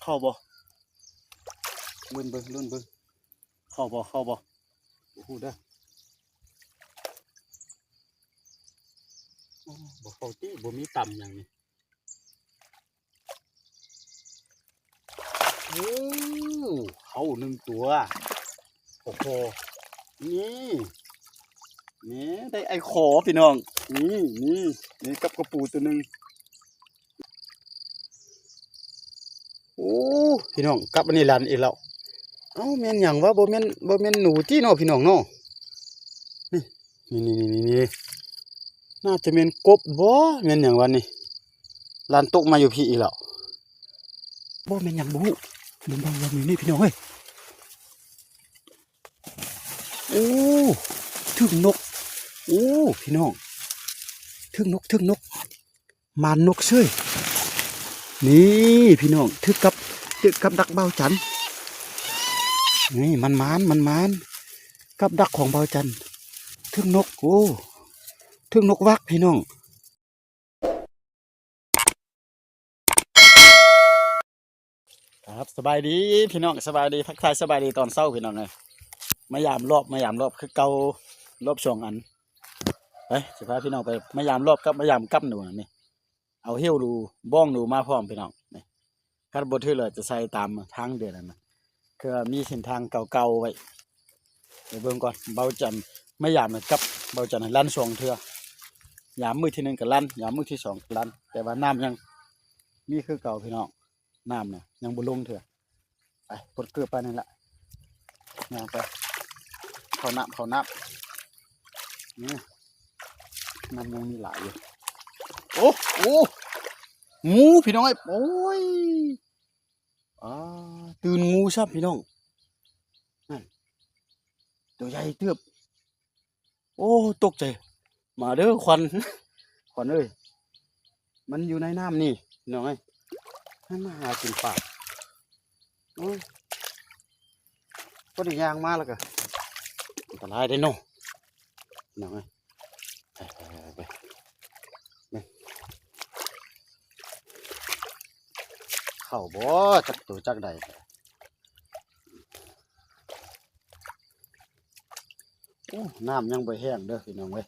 ຂົ້າບໍ່? ລຸ້ນເບິ່ງ ລຸ້ນເບິ່ງ ເຂົ້າບໍ່ ເຂົ້າບໍ່? ບໍ່ຮູ້ເດີ. ໂອ້ ບໍ່ເຂົ້າຕິ ບໍ່ມີຕຳຫຍັງນີ້. ໂອ້ ເຂົ້າໜຶ່ງຕົວ. ໂອ້ໂຫ ນີ້ ນີ້ໄດ້ໄອ້ຂໍພີ່ນ້ອງ. ນີ້ ນີ້ ນີ້ກັບກະປູຕົວໜຶ່ງ. ໂອ້ ພີ່ນ້ອງ ກັບອັນນີ້ລັນອີກແລ້ວ. ເອົ້າ ແມ່ນຫຍັງວະ? ບໍ່ແມ່ນ ບໍ່ແມ່ນໜູຕິເນາະ ພີ່ນ້ອງເນາະ. ນີ້ ນີ້ໆໆໆ ໜ້າຈະແມ່ນກົບບໍ່ ແມ່ນຫຍັງວະນີ້. ລານຕົກມາຢູ່ພີ້ອີກແລ້ວ. ບໍ່ ແມ່ນຫຍັງບໍ່ຮູ້. ເບິ່ງໆໆ ນີ້ພີ່ນ້ອງເອີຍ. ໂອ້ ຖືກນົກ. ໂອ້ ພີ່ນ້ອງ ຖືກນົກ ຖືກນົກ. ໝານນົກເສີຍ. ນີ້ພີ່ນ້ອງ ຖືກກັບ ຖືກກັບດັກບ່າວຈັນ. ນີ້ ມັນໝານ ມັນໝານ ກັບດັກຂອງບ່າວຈັນ. ຖືກນົກ ໂອ້ ຖືກນົກວັກພີ່ນ້ອງ. ຄັບ ສະບາຍດີພີ່ນ້ອງ ສະບາຍດີ ທັກທາຍສະບາຍດີຕອນເຊົ້າພີ່ນ້ອງເອີຍ. ມາຢາມລອບ ມາຢາມລອບຄືເກົ່າ ລອບສອງອັນ. ໄປ ຊິພາພີ່ນ້ອງໄປມາຢາມລອບກັບມາຢາມກັບໜູນີ້. ເອົາເຫວດູ ບ້ອງດູມາພ້ອມພີ່ນ້ອງນີ້. ຄັນບໍ່ຖືກແລ້ວຈະໃສ່ຕາມທາງເດີນຫັ້ນນະ ຄືວ່າມີເສັ້ນທາງເກົ່າໆໄວ້. ໄປເບິ່ງກ່ອນ ເບົາຈັນມາຢາມກັບເບົາຈັນຫັ້ນລັນສອງເທື່ອ. ຍາມມື້ທີໜຶ່ງກໍລັນ ຍາມມື້ທີສອງກໍລັນ ແຕ່ວ່ານ້ຳຍັງມີຄືເກົ່າພີ່ນ້ອງ. ນ້ຳນະຍັງບໍ່ລົງເທື່ອ. ໄປ ປົດເກີບໄປນັ້ນລະ ຍ່າງໄປ ເຂົ້ານ້ຳ ເຂົ້ານ້ຳ. ນີ້ ນ້ຳຍັງມີຫຼາຍຢູ່. ໂອ້ ໂອ້ ງູພີ່ນ້ອງເອີຍ. ໂອ້ຍ ອ່າ ຕື່ນງູຊ້ຳພີ່ນ້ອງ. ນັ້ນ ຕົວໃຫຍ່ເຕີບ. ໂອ້ ຕົກໃຈ. ມາເດີຂວັນ ຂວັນເອີຍ ມັນຢູ່ໃນນ້ຳນີ້ພີ່ນ້ອງເອີຍ. ມັນມາຫາກິນປາ. ໂອ້ຍ ພໍໄດ້ຍ່າງມາແລ້ວກໍອັນຕະລາຍເດ້ເນາະ ພີ່ນ້ອງເອີຍ. ໄປ ໄປ ໄປ ໄປ ເຂົ້າບໍ່ ຈັກໂຕຈັກໃດ. ໂອ້ ນ້ຳຍັງບໍ່ແຫ້ງເດີພີ່ນ້ອງເອີຍ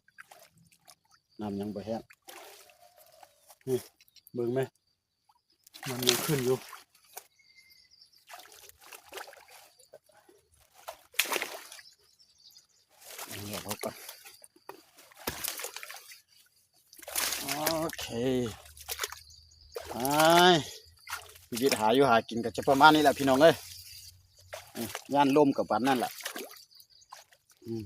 ນ້ຳຍັງບໍ່ແຫ້ງ. ນີ້ ເບິ່ງແມະ ນ້ຳຍັງຂຶ້ນຢູ່. ເອົາອອກກ່ອນ. ໂອເຄ ອ້າຍ ຊີວິດຫາຢູ່ຫາກິນກໍຈະປະມານນີ້ແຫຼະພີ່ນ້ອງເອີຍ. ຢ້ານລົ້ມກໍປານນັ້ນແຫຼະ. ອືມ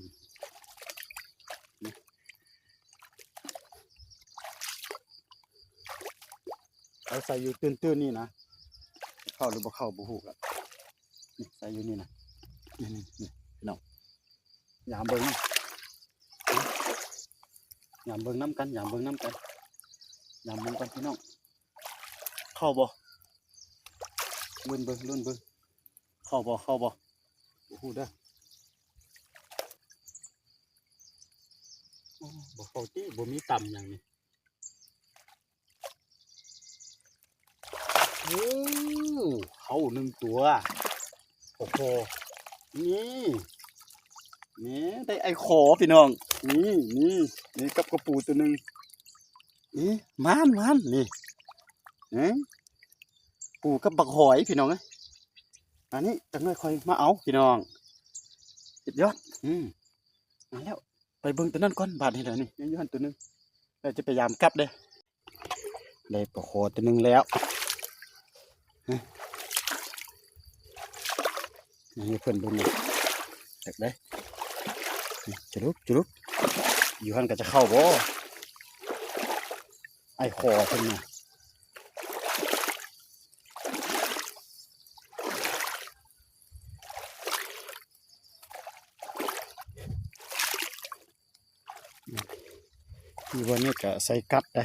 ເອົາໃສ່ຢູ່ຕື້ນໆນີ້ນະ ເຂົ້າຫຼືບໍ່ເຂົ້າບໍ່ຮູ້ລະ. ນີ້ໃສ່ຢູ່ນີ້ນະ ນີ້ໆໆ ພີ່ນ້ອງ ຍາມເບິ່ງນຳ ຍາມເບິ່ງນຳກັນ ຍາມເບິ່ງນຳກັນ ຍາມເບິ່ງກ່ອນພີ່ນ້ອງ. ເຂົ້າບໍ່? ລຸ້ນເບິ່ງ ລຸ້ນເບິ່ງ ເຂົ້າບໍ່ ເຂົ້າບໍ່? ບໍ່ຮູ້ເດີ. ໂອ້ ບໍ່ເຂົ້າຕິ ບໍ່ມີຕຳຫຍັງນີ້. ໂອ້ ເຂົ້າໜຶ່ງຕົວ. ໂອ້ໂຫ ນີ້ ນີ້ໄດ້ໄອ້ຂໍພີ່ນ້ອງ. ນີ້ ນີ້ ນີ້ກັບກະປູຕົວໜຶ່ງ. ນີ້ ມານ ມານ ນີ້ ເອີ ປູກັບບັກຫອຍພີ່ນ້ອງເອີຍ. ອັນນີ້ຈັກໜ້ອຍຄ່ອຍມາເອົາພີ່ນ້ອງ. ສຸດຍອດ. ອືມ ມາແລ້ວ. ໄປເບິ່ງຕົວນັ້ນກ່ອນບາດນີ້. ແລ້ວນີ້ຍັງຢູ່ຫັ້ນຕົວໜຶ່ງ ແລ້ວຈະໄປຢາມກັບເດ້. ໄດ້ປາຄໍຕົວໜຶ່ງແລ້ວ. ຮະ ໃຫ້ເພິ່ນເບິ່ງ ຈັກໄດ້. ຈະລຸບ ຈະລຸບ ຢູ່ຫັ້ນກໍຈະເຂົ້າບໍ່ ໄອ້ຂໍເພິ່ນນະ. ຢູ່ບ່ອນນີ້ກໍໃສ່ກັບໄດ໋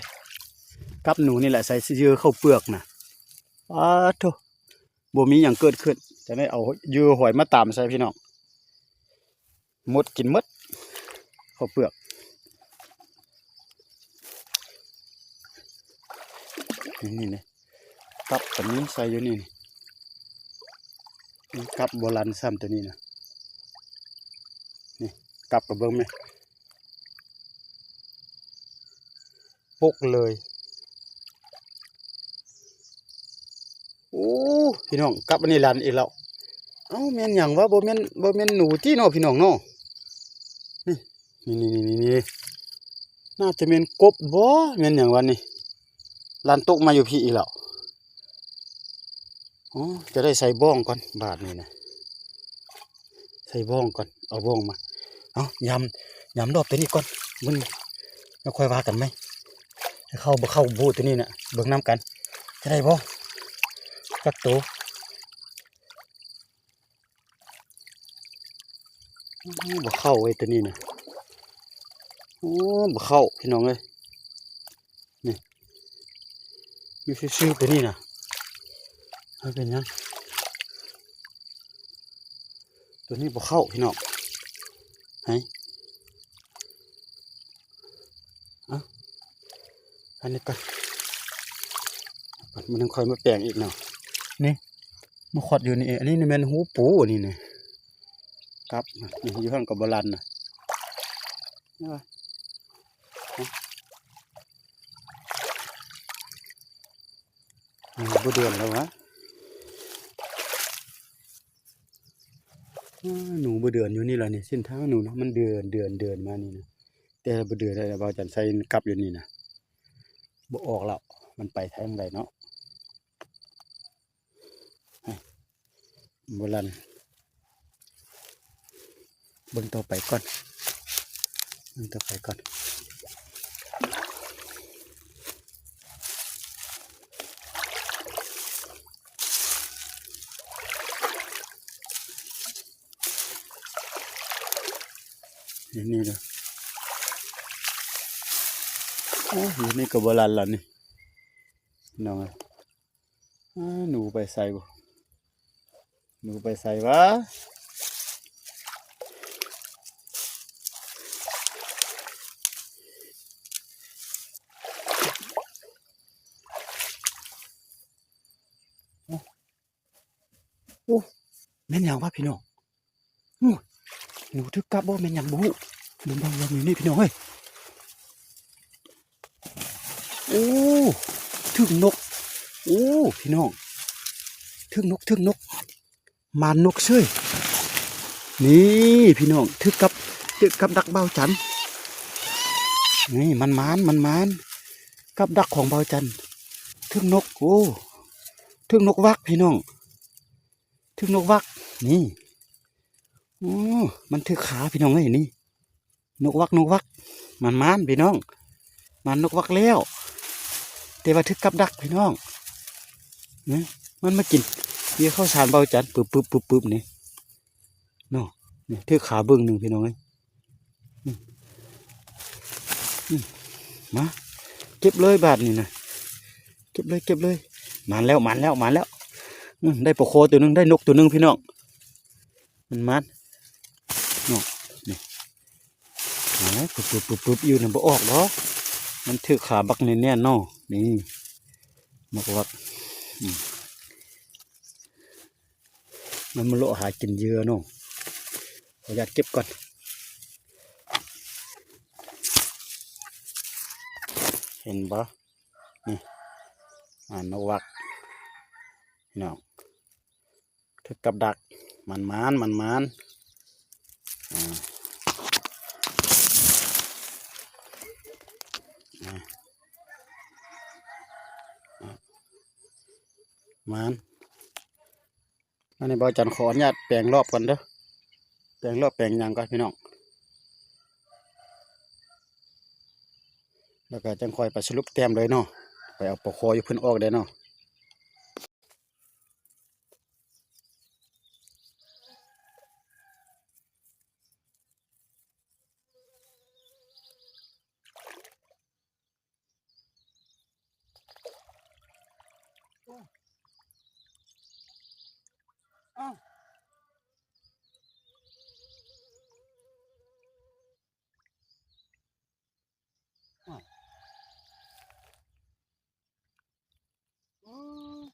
ກັບໜູນີ້ແຫຼະ ໃສ່ເຫຍື່ອເຂົ້າເປືອກນະ. ປາໂທ້ ບໍ່ມີຫຍັງເກີດຂຶ້ນ ຈະໄດ້ເອົາເຫຍື່ອຫອຍມາຕາມໃສ່ພີ່ນ້ອງ. ມົດກິນໝົດເຂົ້າເປືອກ. ນີ້ ນີ້ ນີ້ ຕັບກໍມີໃສ່ຢູ່ນີ້. ກັບບໍ່ລັນຊ້ຳໂຕນີ້ນະ. ນີ້ ກັບກະເບິ່ງແມະ ປົກເລີຍ. ໂອ້ ພີ່ນ້ອງ ກັບອັນນີ້ລັນອີກແລ້ວ. ເອົ້າ ແມ່ນຫຍັງວະ? ບໍ່ແມ່ນ ບໍ່ແມ່ນໜູຕິເນາະ ພີ່ນ້ອງເນາະ. ນີ້ ນີ້ ນີ້ ນີ້ ໜ້າຈະແມ່ນກົບບໍ ແມ່ນຫຍັງວະນີ້? ລັນຕົກມາຢູ່ພີ້ອີກແລ້ວ. ໂອ້ ຈະໄດ້ໃສ່ບ້ອງກ່ອນບາດນີ້ນະ. ໃສ່ບ້ອງກ່ອນ ເອົາບ້ອງມາ. ເອົາ ຍາມ ຍາມລອບໂຕນີ້ກ່ອນ ມື້ນີ້ ແລ້ວຄ່ອຍວ່າກັນໃໝ່. ໃຫ້ເຂົ້າບໍ່ເຂົ້າບູໂຕນີ້ນະ ເບິ່ງນຳກັນ ຈະໄດ້ບໍ່ ຈັກໂຕ. ໂອ້ ບໍ່ເຂົ້າເວີຍໂຕນີ້ນະ. ໂອ້ ບໍ່ເຂົ້າ ພີ່ນ້ອງເອີຍ. ນີ້ ຢູ່ຊື່ໆ ໂຕນີ້ນະ ມັນເປັນຫຍັງ? ໂຕນີ້ບໍ່ເຂົ້າ ພີ່ນ້ອງ. ໃຫ້ ເອົາ ອັນນີ້ກ່ອນ ມັນຈັ່ງຄ່ອຍມາແປງອີກເນາະ. ນີ້ ມາຂອດຢູ່ນີ້ ອັນນີ້ແມ່ນຮູປູ ອັນນີ້ນະ ກັບ ນີ້ ຢູ່ຫັ້ນກະບໍ່ລັນນະ. ນີ້ ບໍ່ເດືອນແລ້ວຫວາ? ອາ ໜູບໍ່ເດືອນຢູ່ນີ້ລະນີ້ ເສັ້ນທາງໜູນະ ມັນເດືອນ ເດືອນ ເດືອນມານີ້ນະ. ແຕ່ບໍ່ເດືອນໄດ້ລະ ບ່າວຈັນໃສ່ກັບຢູ່ນີ້ນະ ບໍ່ອອກແລ້ວ ມັນໄປທາງໃດເນາະ. ບໍ່ລັນ ເບິ່ງຕໍ່ໄປກ່ອນ ເບິ່ງຕໍ່ໄປກ່ອນ. ນີ້ເດີ ໂອ້ ຢູ່ນີ້ກະບໍ່ລັນລະນີ້ ນ້ອງເອີຍ. ອາ ໜູໄປໃສບໍ? ໜູໄປໃສຫວາ? ໂອ້ ແມ່ນຫຍັງຫວາພີ່ນ້ອງ? ໂອ້ຍ ໜູຖືກກັບບໍ່ ແມ່ນຫຍັງບໍ່ຮູ້. ເບິ່ງໆ ຢູ່ນີ້ພີ່ນ້ອງເອີຍ. ໂອ້ ຖືກນົກ. ໂອ້ ພີ່ນ້ອງ ຖືກນົກ ຖືກນົກ ໝານນົກເສີຍ. ນີ້ພີ່ນ້ອງ ຖືກກັບ ຖືກກັບດັກບ່າວຈັນ. ນີ້ ໝານໆ ໝານໆ ກັບດັກຂອງບ່າວຈັນ ຖືກນົກ. ໂອ້ ຖືກນົກວັກພີ່ນ້ອງ ຖືກນົກວັກ. ນີ້ ໂອ້ ມັນຖືກຂາພີ່ນ້ອງເອີຍ. ນີ້ ນົກວັກ ນົກວັກ ໝານໆ ພີ່ນ້ອງ ໝານນົກວັກແລ້ວ ແຕ່ວ່າຖືກກັບດັກພີ່ນ້ອງ. ນີ້ ມັນມາກິນເຫຍື່ອເຂົ້າສານບ່າວຈັນ ປຶບໆໆໆ ນີ້ເນາະ. ນີ້ ຖືກຂາເບິ່ງໜຶ່ງພີ່ນ້ອງເອີຍ. ອືມ ອືມ ມາ ເກັບເລີຍບາດນີ້ນະ ເກັບເລີຍ ເກັບເລີຍ. ໝານແລ້ວ ໝານແລ້ວ ໝານແລ້ວ. ອືມ ໄດ້ປາຄໍໂຕໜຶ່ງ ໄດ້ນົກໂຕໜຶ່ງພີ່ນ້ອງ. ມັນມາເນາະ ນີ້ ມາແລ້ວ ປຶບໆໆໆ ຢູ່ນະ ບໍ່ອອກດອກ ມັນຖືກຂາບັກແໜ້ນໆ ເນາະ. ນີ້ ມັກວັກ ອືມ ມັນມາເລາະຫາກິນເຫຍື່ອເນາະ. ຂໍອະນຸຍາດເກັບກ່ອນ ເຫັນບໍ່? ນີ້ ອາ ນົກວັກ ພີ່ນ້ອງ ຖືກກັບດັກ. ໝານໆ ໝານໆ ອາ ອາ ອາ ໝານ. ອັນນີ້ບ່າວຈັນຂໍອະນຸຍາດແປງລອບກ່ອນເດີ ແປງລອບແປງຫຍັງກ່ອນພີ່ນ້ອງ ແລ້ວກະຈັ່ງຄ່ອຍໄປສະຫຼຸບແຕ້ມເລີຍເນາະ. ໄປເອົາປາຄໍຢູ່ເພິ່ນອອກເດີເນາະ. ອືມ.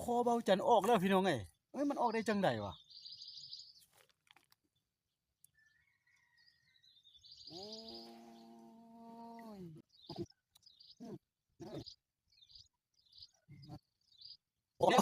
ຄໍເບົາຈັນອອກແລ້ວພີ່ນ້ອງເອີຍ. ເອີຍ ມັນອອກໄດ້ຈັ່ງໃດວະ? ໂອ້ຍ.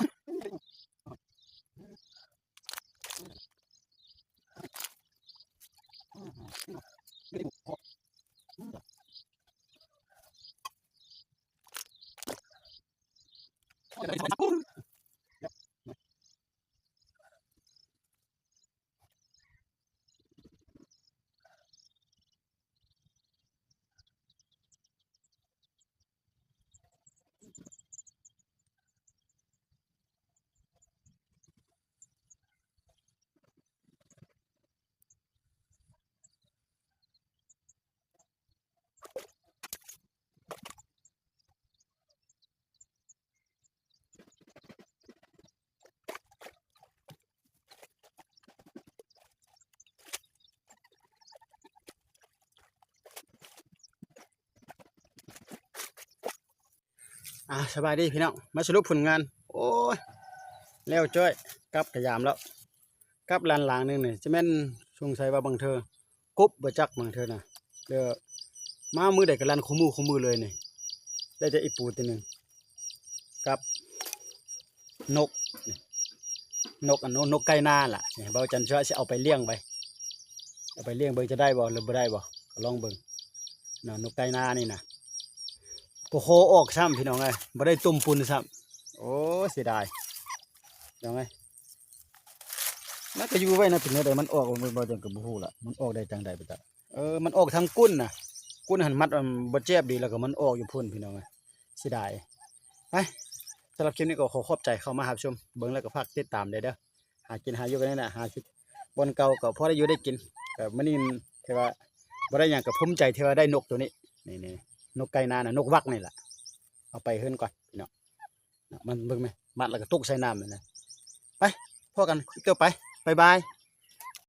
ອ່າ ສະບາຍດີພີ່ນ້ອງ ມາສະຫຼຸບຜົນງານ. ໂອ້ຍ ແລ້ວຈ້ອຍ ກັບກະຍາມແລ້ວ. ກັບຫຼານຫຼາງໜຶ່ງນີ້ ຈະແມ່ນສົງໄສວ່າບາງເທື່ອກົບບໍ່ຈັກ ບາງເທື່ອນະ. ແລ້ວມາມື້ໃດກໍລັນຄູ່ມື້ຄູ່ມື້ເລີຍນີ້. ໄດ້ແຕ່ອີປູຕົວໜຶ່ງ ກັບນົກນີ້ ນົກ ອັນ ນົກ ນົກໄກ່ນາລະ. ນີ້ ເບົາຈັນຊິເອົາໄປລ້ຽງໄວ້ ເອົາໄປລ້ຽງເບິ່ງຈະໄດ້ບໍ່ ຫຼືບໍ່ໄດ້ບໍ່ ກໍລອງເບິ່ງເນາະ. ນົກໄກ່ນານີ້ນະ ບໍ່ຄໍອອກຊ້ຳພີ່ນ້ອງເອີຍ ບໍ່ໄດ້ຕົ້ມປຸ້ນຊ້ຳ. ໂອ້ ເສຍດາຍພີ່ນ້ອງເອີຍ. ມັນກໍຢູ່ໄວ້ນະ ເປັນແນວໃດມັນອອກ ເບິ່ງ ເບິ່ງ ເບິ່ງກໍບໍ່ຮູ້ລະ ມັນອອກໄດ້ຈັ່ງໃດໄປຕະ. ເອີ ມັນອອກທາງກົ້ນນະ ກົ້ນຫັ້ນມັດ ມັນບໍ່ແຈບດີ ແລ້ວກໍມັນອອກຢູ່ພຸ້ນພີ່ນ້ອງເອີຍ ເສຍດາຍ. ໄປ ສຳລັບຄລິບນີ້ກໍຂໍຂອບໃຈເຂົ້າມາຮັບຊົມ ເບິ່ງແລ້ວກໍຝາກຕິດຕາມແດ່ເດີ. ຫາກິນຫາຢູ່ກັນນີ້ນະ ຫາຊິ ບ່ອນເກົ່າກໍພໍໄດ້ຢູ່ໄດ້ກິນ. ກໍມື້ນີ້ຖືວ່າບໍ່ໄດ້ຫຍັງ ກໍພູມໃຈທີ່ວ່າໄດ້ນົກຕົວນີ້. ນີ້ໆ ນົກໄກ່ນານະ ນົກວັກນີ້ລະ. ເອົາໄປເຮືອນກ່ອນພີ່ນ້ອງ. ມັນເບິ່ງແມະ ມັດແລ້ວກໍຕົກໃສ່ນ້ຳນັ້ນນະ. ໄປ ພໍ້ກັນຄລິບຕໍ່ໄປ ບາຍບາຍ.